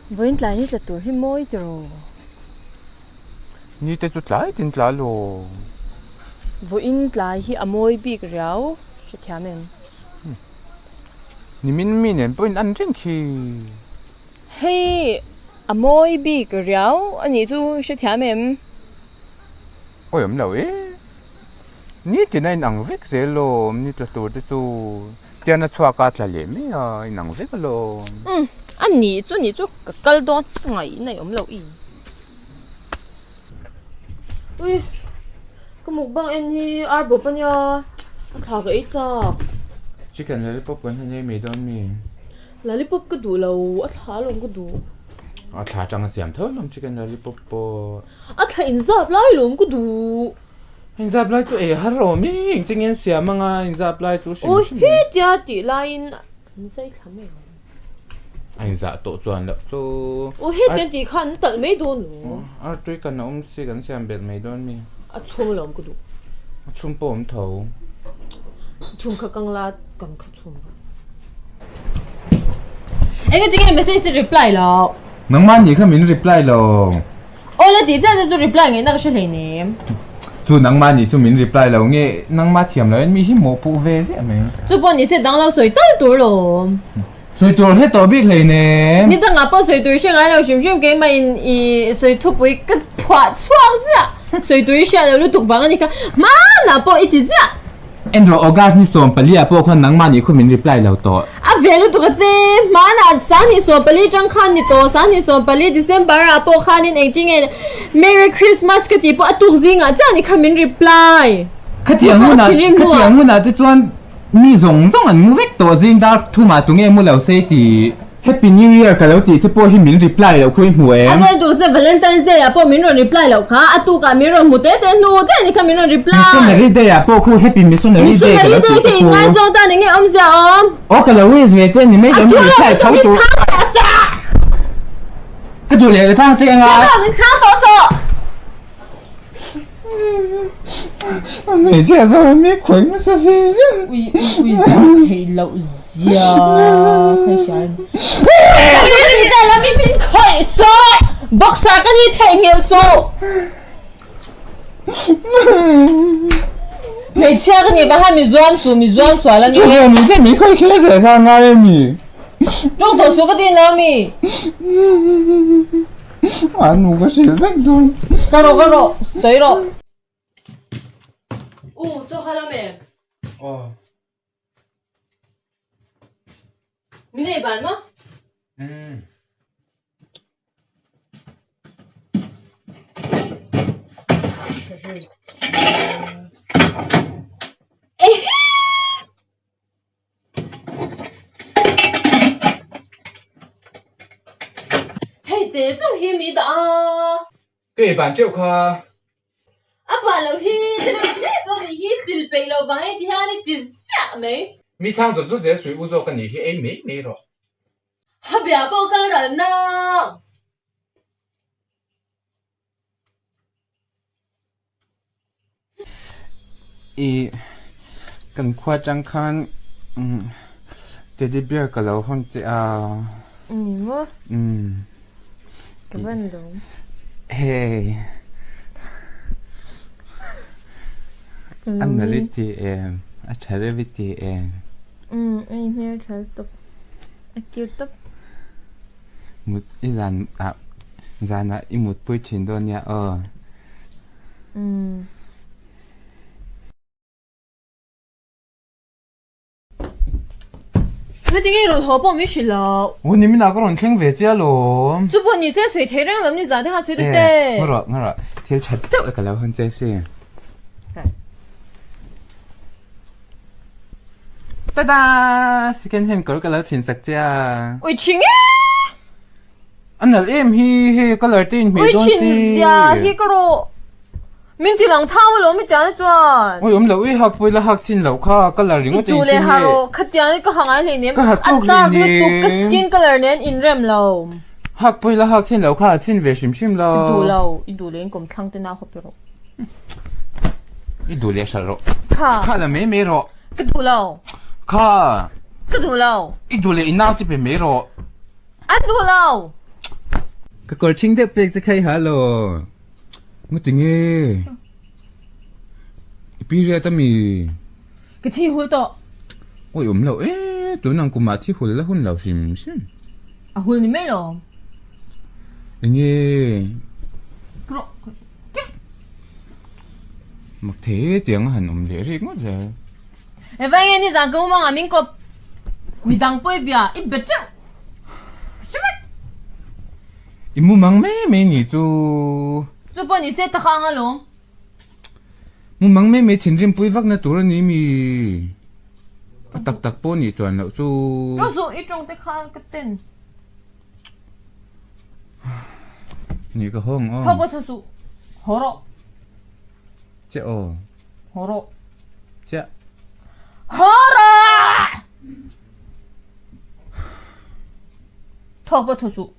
Vawiin tlai ni tla tur hi mawi tiraw? Ni te chu tlai tin tla lo. Vawiin tlai hi a mawi bik riau hrethiam em? Nimin mi nen pawhin an reng khi. Hei a mawi bik riau a nih chu hrethiam em? Awi awm lo e. Ni tin a inang vek zel lawm ni tla tur te chu. Tian a chhuak a tla leh mai a inang vek alawm. Umm a nih chu nih chu ka kal dawn ngaihna i awm lo i. Ui ka mukbang en hi ar bawp a nia a thla ka ei chak. Chicken lollipop kan han ei mai dawn mi? Lollipop ka duh lo a thla alawm ka duh. A thla atang a siam tho alawm chicken lollipop pawh. A thla inzap lai alawm ka duh. Inzap lai chu ei har awm i engtin nge an siam anga inzap lai chu hrim hrim. Aw hetia tih laiin an zai thla mai ang. A inzah tawh chuan loh chu. Aw hetia tih khan an talh mai dawn lo. Artui kan a awm si kan siam belh mai dawn mi. A chhum alawm ka duh. A chhum pawh awm tho. A chhum kha kang la kan kha chhum rawh. Engati nge message reply loh? Nangmah nih kha min reply lo. Aw la tih chiah chu reply ngaihna ka hre hleinem. Chu nangmah nih chu min reply lo nge nangmah thiam lo in mi hi mawhpuh ve ziah mai. Chu pawh ni se dang lo sawi tal tur lo. Sawi tur hre tawh bik hleinem. Ni dangah pawh sawi tur i hre ngai lo hrim hrim keimah in i sawi thupui ka phuah chhuak ziah. Sawi tur i hriat lo lutuk vang a ni kha hmanah pawh i ti ziah. En rawh August ni 14 ah pawh khuan nangmah nih khu min reply lo tawh. A ve lutuk a che, hmanah 2014 tang khan ni tawh, 2014 December ah pawh khanin engtin nge Merry Christmas ka tih pawh a tuk zingah chiah ni kha min reply. Khatiang hunah khatiang hunah te chuan mi zawng zawng an mu vek tawh zing dar thumah tunge mu lo se tih. Happy New Year ka lo tih che pawh hi min reply loh khu i hmu em? A vel tuk che Valentine's Day ah pawh min rawn reply loh kha, a tuk ah min rawn hmu te te hnu te ni kha min rawn reply. Missionary Day ah pawh khu Happy Missionary Day ka lo tih che khu. Missionary Day che inngaizawng tan enge awmzia awm? Aw ka lo wish ve che ni mai lo min reply tho tur. A tul lo min chhang tawh sah! Ka duh leh ka chhang che anga. Ka duh min chhang tawh sawh! Hmeichhia zawk mi khawih hmasa ve zeuh. Ui ui ui zah theih loh zia kha hria em. Mi min khawih sawh! Boxer ka ni theih nghilh suh! Hmeichhia ka nih paha mi zuam suh mi zuam sual a ni. Chuvang ni se min khawih kher zel kha a ngai a mi. Tawng tawh suh ka ti lo mi. A nu ka hrilh vek dawn. Ka rawh ka rawh sawi rawh. U chaw kha lam em? Aw. Min ei ban maw? Umm. Ehe! Hei te chu hi mi dah a. Ka ei ban teuh kha. A ban loh hi hle chu ni hi sil peih loh vang in ti hian i ti ziah mai. Mi chhang zawt zawt zel sui u zawk a nih hi ei mai mai rawh. Ha bia pawh kal ral nang. I kan khua atang khan teddy bear ka lo hawn che a. Ni maw? Ka van lo. Hei. A nalh i ti em? A tha reuh i ti em? A inhmel tha lutuk. A cute tawp. Mut i zan ah zanah i mutpui thin dawn nia aw. Umm. Heti nge rawn haw pawh min hrilh loh. Aw ni minah ka rawn thleng ve che alawm. Chu pawh ni che sawi thei reng lo ni zan te kha sawi ta che. Eh, ngaw rawh ngaw rawh thil tha deuh ka lo hawn che si. Tada! Second hand kawr ka lo chhin sak che a. Ui thin e! A nalh em hi hei colour te inhmeh dawn si. Ui thin zia hi ka rawh. Min ti lang thau alawm i tiang chuan. Ui awm loh i hak pawh ila hak chin loh kha colour ringawt I duh leh ha rawh khatiang hi ka ha ngai hleinem. Ka ha tawk A dark lutuk ka skin colour nen inrem lo. Hak pawh ila hak chin loh kha a chin ve hrim hrim lo. I duh lo i duh leh in kawm thlang te nau kha pe rawh. I duh leh hralh rawh. Kha. Kha la mai mai rawh. Ka duh lo. Kha. Ka duh lo. I duh leh i nau te pe mai rawh. An duh lo. Ka kawr ṭhing deuh pek che kha i ha lo. Ngati nge? I period a mi? Ka thi hul tawh. Awi awm lo e, tun ang kumah thi hul la hun lo hrim hrim. A hul ni mai lo. Enge? Mak thei e tiang a han awm leh rik ngawt zel. Eva nge ni zan ka um anga min kawp midang pawh i bia i be teuh ka hre vek. I mumang mai mai ni chu. Chu pawh ni se taka anga lawm. Mumang mai mai thinrim pui vak na tur a ni mi. A tak tak pawh nih chuan loh chu. Ka zawh i tawng te kha ka ten. Ni ka hawng aw. Tho pawh tho suh. Haw rawh. Che aw. Haw rawh. Chiah. Haw rawh! Tho pawh tho suh.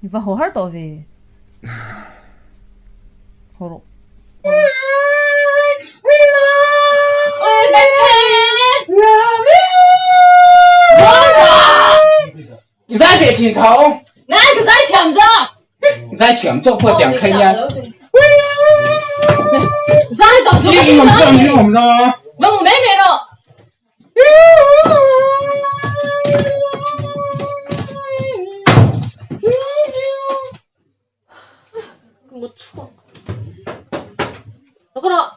I va haw har tawh ve. Haw rawh. I zai ve thin tho. Ngai ka zai thiam zawk. Zai thiam zawk pawh tiang kha nia. Zai tawh chu ka ti lo. Va mu mai mai rawh. Ka mut chhuak. Ka rawh.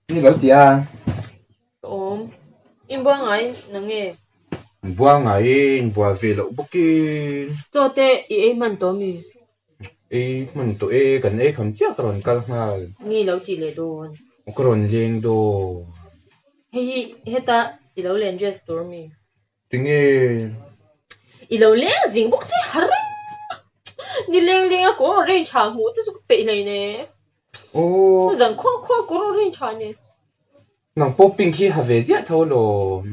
Ni lo ti a. Ka awm. In bual ngai na nge? In bual ngai e, in bual ve loh bawkin. Chaw te i ei hman tawh mi? Ei hman tawh e, kan ei kham chiah ka rawn kal nghal. Nge lo tih leh dawn? Aw ka rawn leng dawn. Hei hi heta i lo len dress tur mi? Tinge? I lo leng zing bawk se har reng a. Ni leng leng a kawr orange ha hmuh te chu ka peih hlei ne. Aw. Zan khuah khuah kawr orange ha nen. Nang pawh pink hi ha ve ziah tho lawm.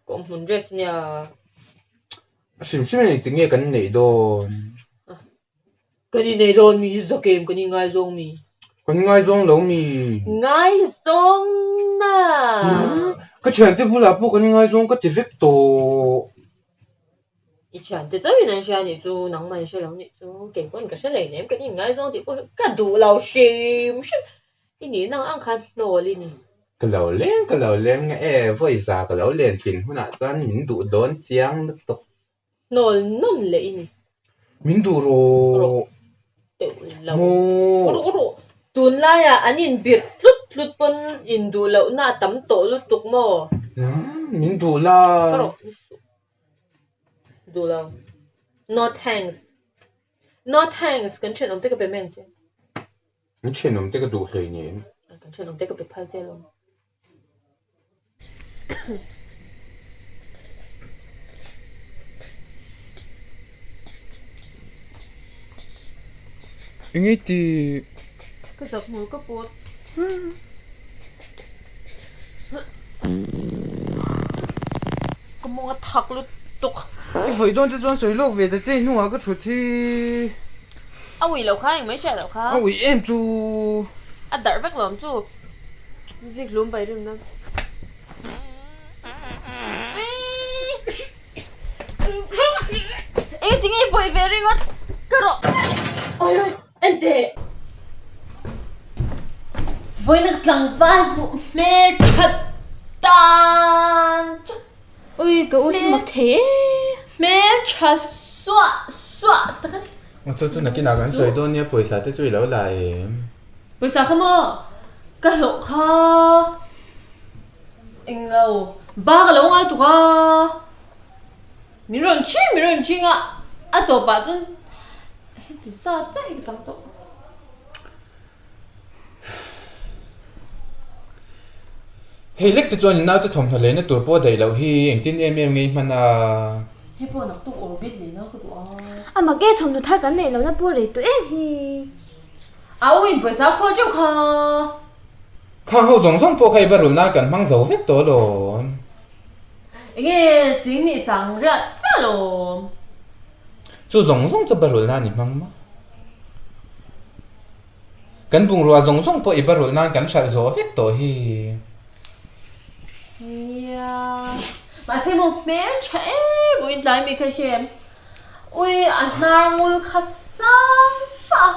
Ka awm hmun dress nia. A hrim hrim a ni tinge kan neih dawn. Kan inei dawn mi zakem kan inngaizawng mi. Kan inngaizawng lo mi. Ngaizawng na. Ka thiante bulah pawh kan inngaizawng ka ti vek tawh. I thiante chauhin an hria nih chu nangmah in hre lo nih chu keipawn ka hre lei nem kan inngaizawng tih pawh ka duh lo hrim hrim. I nih nang ang khan hnawl i ni. Ka lo leng ka lo leng nge e, vawi za ka lo len thin hunah chuan min duh dawn chiang lutuk. Hnawl nawn leh i ni. Min duh rawh. Teuh lo. Maw. Rawh rawh. Tunlaiah an inbirh tlut tlut pawn induh lohna a tam tawh lutuk maw? Min duh la. Rawh. Duh lo. No thanks. No thanks. Kan thenawm te ka pe mai ang che. Min thenawm te ka duh hlei nen. Kan thenawm te ka pe phal che lo. Enge ti? Ka zak hmul ka pawt. Ka mawng a thak lutuk. I vawi dawn te chuan sawi lawk ve ta che hnungah ka thut hi. A ui lo kha engmai hriat loh kha. A ui em chu. A darh vek lo ang chu. Zik lum pai rim nan. Eng tinge i vawi ve ringawt ka rawh. Oi oi en teh. Vawiin ka tlangval hmuh hmel that tan chu. Ui ka u hi mak thei e. Hmel tha suah suah tak a ni. Aw chu chu nakinah kan sawi dawn nia pawisa te chu i lo la em? Pawisa kha maw ka hlawh kha englo ba ka lo ngal tuk a min rawn ching min rawn ching a a tawpah chuan heti zat zat hi ka chang tawh. Hei lek te chuan in naute thawmhnaw leina tur pawh daih loh hi engtin em em ngei hman a. Hei pawh naktuk orbit leina ka duh a. A mak e thawmhnaw thar kan neih lohna pawh rei tawh em hi. Au in pawisa khawl teuh kha. Khang ho zawng zawng pawh kha i barul nan kan hmang zo vek tawh alawm. Enge sing nih sang riat chiah alawm. Chu zawng zawng chu barul nan i hmang maw? Kan bungrua zawng zawng pawh i barulh nan kan hralh zawh vek tawh hi. Nia, mahse maw hmel tha em vawiin tlai mi kha hre em? Ui, a hnar ngul kha sang fah a,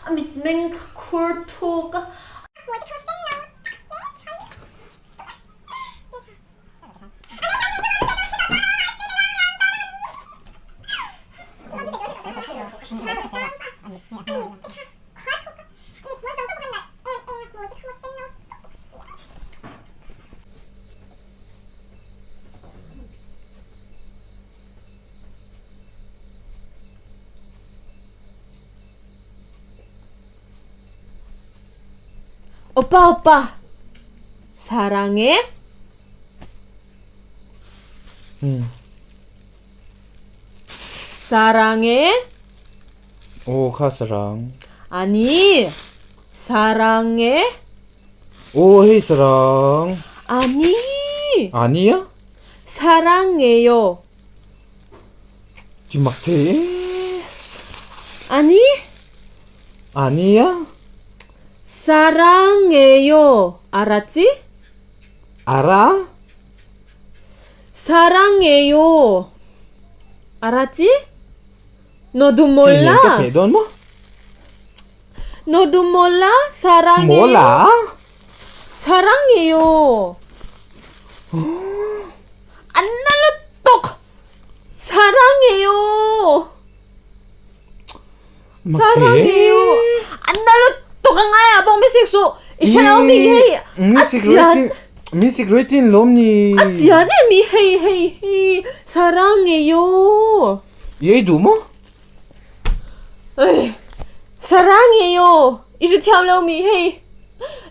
a mitmeng kha khur thuk a. Oppa oppa 사랑해? 응. 사랑해? 오 카스랑. 아니 사랑해? 오 헤이스랑. 아니 아니야? 사랑해요. 지막대. 아니 아니야? 사랑해요. 알았지? 알아? 사랑해요. 알았지? 너도 몰라. 돈 뭐? 너도 몰라? 사랑해요. 몰라? 사랑해요. 안 날로 똑. 사랑해요. 사랑해요. 안 날로 똑 ang bong misik su. Isha mi hei. Music rating music rating lomni. 아 지안에 mi hei hei hei. 사랑해요. 얘도 뭐? 에이. 사랑해요. 이제 thiam mi hei.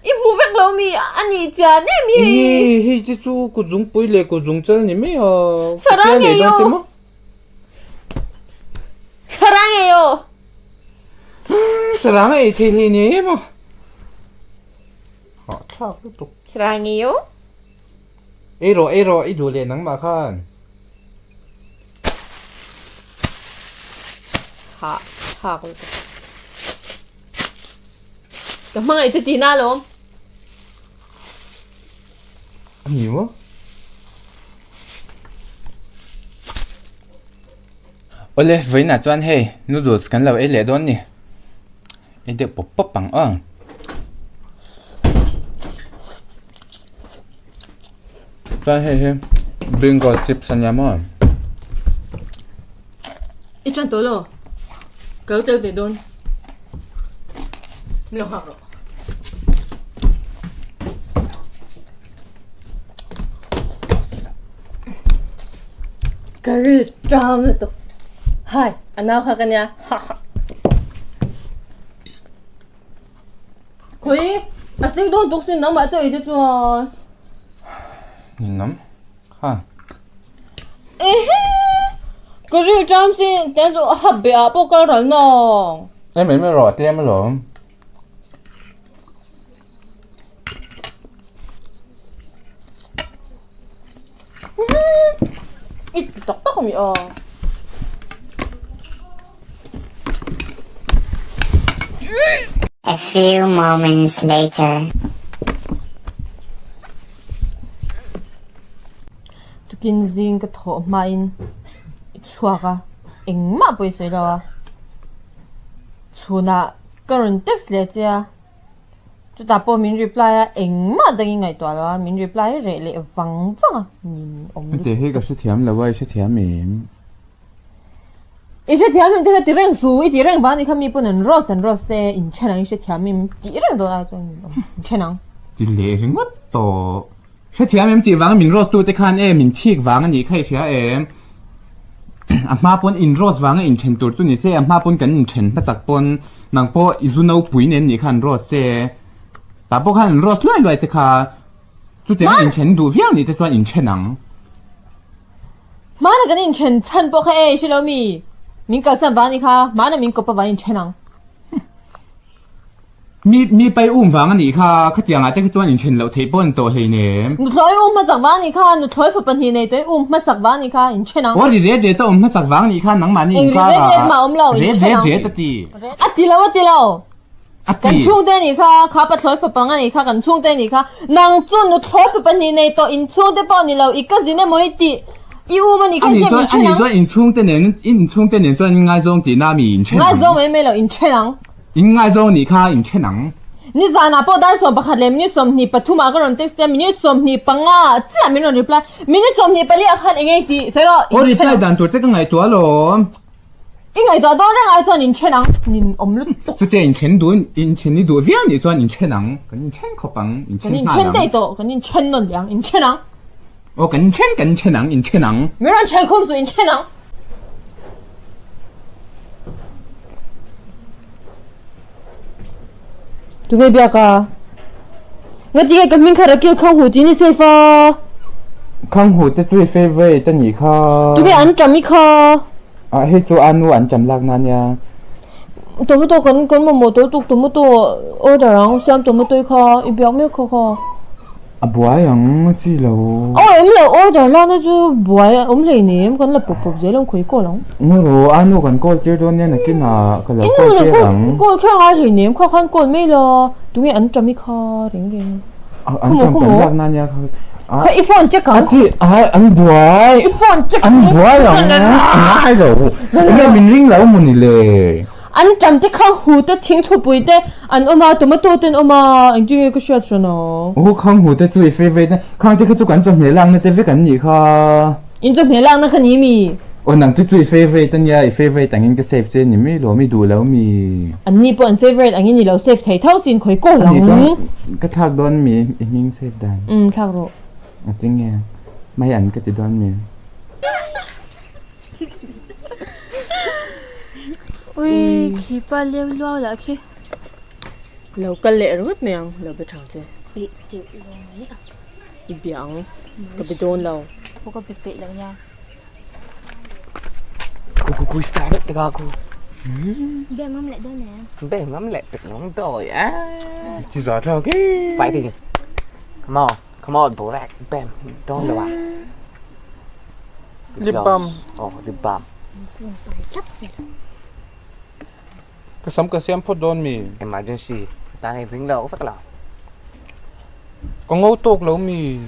I mu vek lo mi ani chian em mi hei. 이 hei chi chu ku jung pui le ku jung chal ni me a. 사랑해요. 사랑해요. 사랑해 thei 뭐. 아, 차 또. 사랑해요. 에러 에러 이 du le nang ma khan. Ha ha ko. Ka hmangaih chu tih na alawm. Ani maw? Awle, vawiinah chuan hei noodles kan lo ei leh dawn ni. Ei deuh pawp pawp ang aw. Chuan hei hi bingo chips a nia maw? I ṭan tawh lo. Ka lo tel ve dawn. Min lo nghak rawh. Ka ril ṭam lutuk. Hai, a nau kha ka nia. Ha ha. Khawi, a sik dawn tuk sin nangmah chaw ei te chuan. Ninawm. Ha. Ehe! Ka ril ṭam sin, tiang chu a hap beh ah pawh kal ral nawng. Em em erawh a tlem alawm. I ti tak tak ami a. A few moments later. Tukin zing ka thawh hmain i chhuak a, engmah pawh i sawi lo a. Chhunah ka rawn text leh che a, chutah pawh min reply a, engmah dangin ngaihtuah lo a, min reply reh leh vang vang a, nin awm lutuk. Heti hi ka hrethiam lo a, i hrethiam em? I hrethiam em te kha ti reng su, i ti reng vang ni kha mi pawn an rose an rose te inthen ang i hrethiam em tih reng dawn ai chuan inthen ang. Ti leh ringawt tawh. Hrethiam em tih vanga min rose tute khan e min thik vang a nih kha i hria em? A hma pawn in rose vanga inthen tur chu ni se, a hma pawn kan inthen hmasak pawn nang pawh i zu nopui nen nih kha an rose che. Tah pawh khan an rose luai luai che kha. Chutiang inthen duh viau nih te chuan inthen ang. Hmana kan inthen chhan pawh kha e i hre lo mi? Min kalsan vang a nih kha, hmana min kawp avang inthen ang. Mi mi pai um vang a nih kha, khatiang ah te kha chuan inthen loh theih pawh an tawh hleinem. Nuthlawi um hmasak vang a nih kha, nuthlawi fa pahnih nei tawh i um hmasak vang a nih kha, inthen ang. Aw ri ret ret a um hmasak vang a nih kha, nangmahni Eng ri inkar ret ah ret mah awm lo, ret inthen ret ang. ret a ti. A ti lo a ti lo. A ti. Kan chhungte anih kha, kha pathlawi fapang anih kha, kan chhungte anih kha. Nang chu nuthlawi fapa hnih nei tawh in chhungte pawh ni lo, i cousin emaw i tih, i um anih kha Anih hriat chuan min then anih ang. chuan in chhungte nen in chhungte nen chuan in ngaizawng tihna mi in then ang. Ngaizawng mai mai lo, in then ang. In ngaizawng nih kha in then ang. Nizanah pawh dar 11 leh minute 23 ah ka rawn text a, minute 25 chiah min rawn reply. Minute 24 ah khan eng eng tih sawi rawh, Aw in then reply ang. dan tur che ka ngaihtuah alawm. I ngaihtuah dawn reng ai chuan in then ang, nin awm lutuk. Chutia in then duh in then i duh viau nih chuan in then ang, kan in then khawp ang, in Kan then in nghal then ang. daih tawh, kan in then nawn leh ang, in then ang. Aw kan in then kan in then ang, in then ang. Min rawn then khum chu in then ang. Tunge biak a? Ngati nge ka hming kha Rakil Khanghu tih ni safe a? Khanghu te chu i favourite a nih kha. Tunge an ṭam i kha? Ah hei chu a nu an ṭam lak na nia. Tomato kan kan mamawh tawh tuk tomato order ang siam tomato i kha i biak mek kha kha. A buai ang a chi lo. Aw em lo order la na chu buai a awm hlei nem kan la pawp pawp zel ang khawi kawl ang. Ngaw a nu kan kawl tir dawn nia nakin ah ka lo kawl tir ang. Kawl kher ngai hlei nem kha khan kawl mai la tunge an ṭam i kha reng reng. An ṭam kan lak na nia kha. Kha i phone check ang. A chi ai an buai. I phone check ang. An buai ang ngai lo. Enge min ring lo maw ni le. An ṭam te kha hu te thing thupui te an awm a, tomato te an awm a, engtin nge ka hriat hran a? Aw khang hu te chu i favourite a, khang te kha chu kan chawhmeh lakna te vek an nih kha. In chawhmeh lakna kha ni mi? Aw nang te chu i favourite a nia, i favourite angin ka save che ni mai lo, mi duh lo mi? An ni pawh an favourite angin i lo save thei tho sin khawi kawl ang. Ani chuan ka thlak dawn mi i hming save dan? Umm thlak rawh. Engtin nge mai an ka ti dawn mi? Ui khi pa leu luau lah khi. Lo kal leh ringawt mai ang lo be thang che. Be deuh lo mai a. I bia ang ka be dawn lo. Aw ka be peih lo nia. Ku ku ku star vek te ka ku. Be ngam leh dawn em? Be ngam leh pek lawng dawi a. Chi za thlak e. Fighting. Come on. Come on Borak bam dawn lo a. Lip balm. Oh lip balm. Ka sam ka siam phawt dawn mi. Emergency. Tang ei ring lo vek lo. Ka ngo tawk lo mi.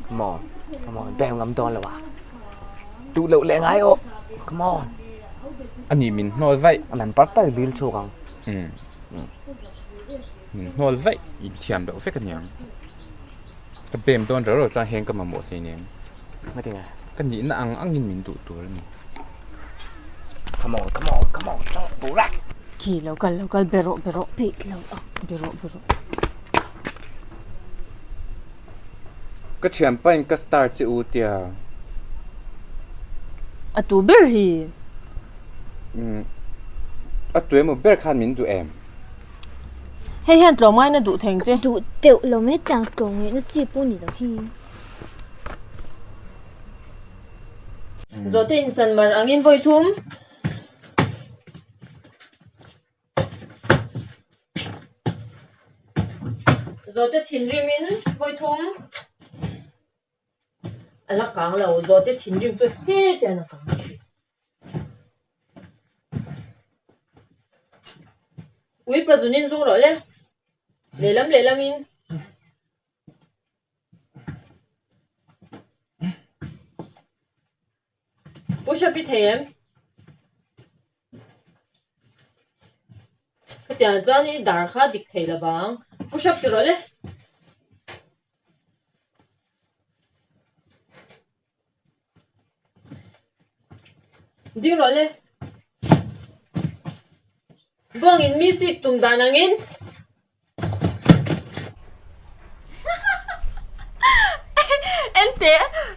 Come on. Come on bam ngam dawn lo a. Tu lo leh ngai aw. Come on. Ani min hnawl vaih. An par tal vil chhuak ang. Umm min hnawl vaih in thiam loh vek aniang ka bem dawn rau rau chuan heng ka mamawh hleinem Ngatinge ka nihna ang angin min duh tur ani. Come on come on come on chawh tur a. Khi lo kal lo kal be rawh be rawh Peih lo a. Be rawh be rawh. Ka thianpa in ka star che u tia. A tu ber hi. Umm a tu emaw ber khan min duh em? Hei hian tlawmngaina duh theng che. Duh deuh lo mai tang tlawmngaihna chi pawh ni lo hi. Zawhte insan mar angin vawi thum. Zawhte thinrimin vawi thum. A la kang lo, zawhte thinrim chu hetiang a kang thin. Ui pazunin zung rawh le, lehlam lehlamin. Push up i thei em? Khatiang chuan i dar kha dik thei lo vang. Push up ti rawh le. Ding rawh le. Bawngin mi sik tum dan angin. Ente,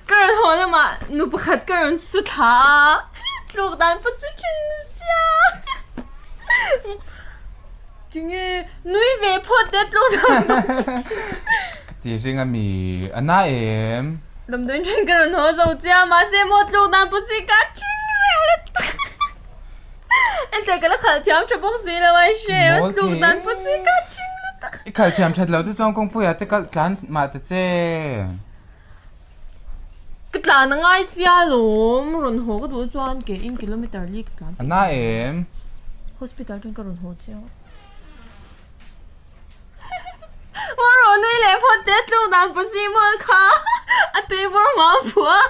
ka rawn haw lamah nu pakhat ka rawn su thla a, tluk dan pawh chu thin sia. Tinge nui ve phawt te tluk dan pawh chu thin. Ka ti ring a mi, a na em? Damdawiin then ka rawn haw zo chiah mahse maw tluk dan pawh chu ka thin reuh lutuk. Ente ka la khalh thiam tha bawk si lo a hre a tluk dan pawh chi ka thing lutuk. I khalh thiam that lo te chuan kawngpuiah te kalh tlan mah ta che. Ka tlan a ngai sia lawm, rawn haw ka duh chuan ke in kilometer li ka tlan. A na em? Hospital atang ka rawn haw chiang a. Maw rawn nui leh phawt teh tluk dan pasi mawl kha a tui bawr hma a phuah.